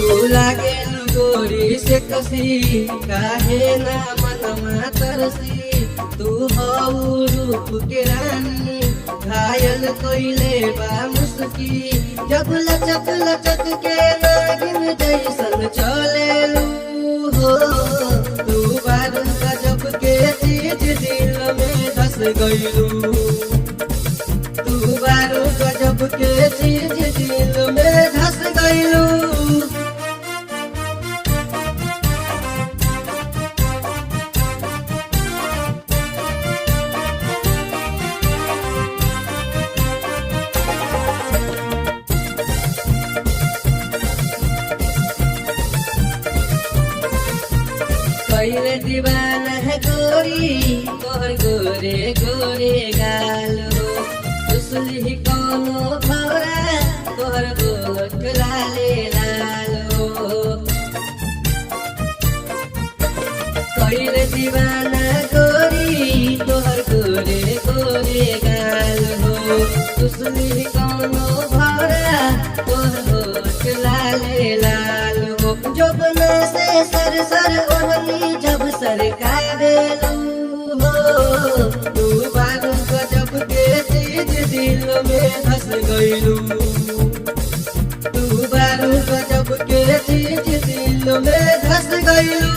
तू लागे गोरी से कसी, काहे ना मनमा तरसी। तू हऊ रूप के रानी, घायल कइले बा मुस्की। जब लचक लचक के नागिन जैसन चलेलू हो, तू बारू गजब के चीज दिल में धस गइलू। तू बारू गजब के चीज दिल में धस गइलू। कैले दीवाना है गोरी तोहर गोरे गोरे गाल हो। उसली कोनो भौरा तोहर गोठ लाले लाल हो। कैले दीवाना गोरी तोहर गोरे गोरे गाल हो। उसली कोनो भौरा तोहर गोठ लाले लाल हो। जोबना से सर सर ओढ़नी जब सरकावेलू हो, तू बारू गजब के चीज दिल में धस गइलू। तू बारू गजब के चीज दिल में धस गइलू।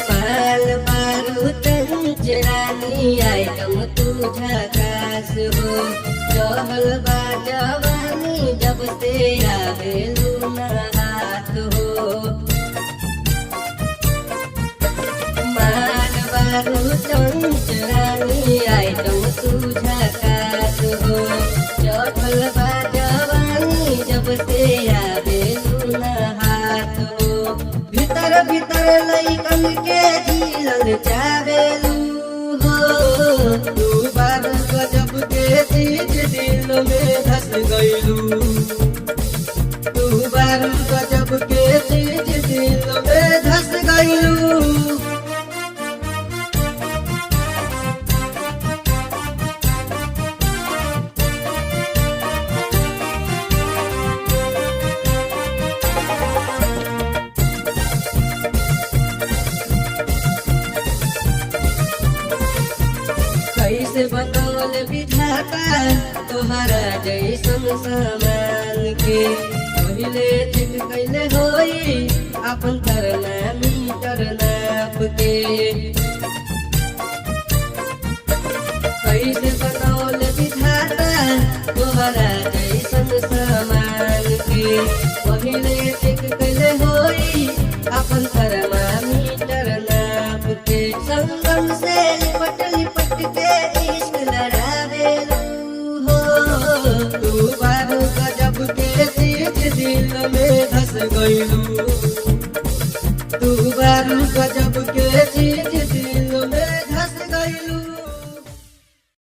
पाल पारू तंच रानी आइटम तुझा कास हो। चहल बा जवानी जब से आवेलू ना हाथ हो। माल बारू चंच रानी आइटम तुझा कास हो। चहल बा जवानी जब से आवेलू ना हाथ हो। भीतर भीतर लइकन के झीलल चावेलू हो, तू बारू गजब के चीज दिल में धस गइलू। तू बारू गजब के चीज दिल में धस गइलू। कैसे बनौल विधाता तोहरा जैसन सामान के। पहिले चेक कैले होई अपन करना मीटर नाप के। कैसे बनौल विधाता तोहरा जैसन सामान के। पहिले चेक कैले होई अपन करना मीटर नाप के। संगम से लिपट लिपट के इश्क लड़ावेलू हो, तू बारू गजब के चीज दिल में धस गइलू। तू बारू गजब के चीज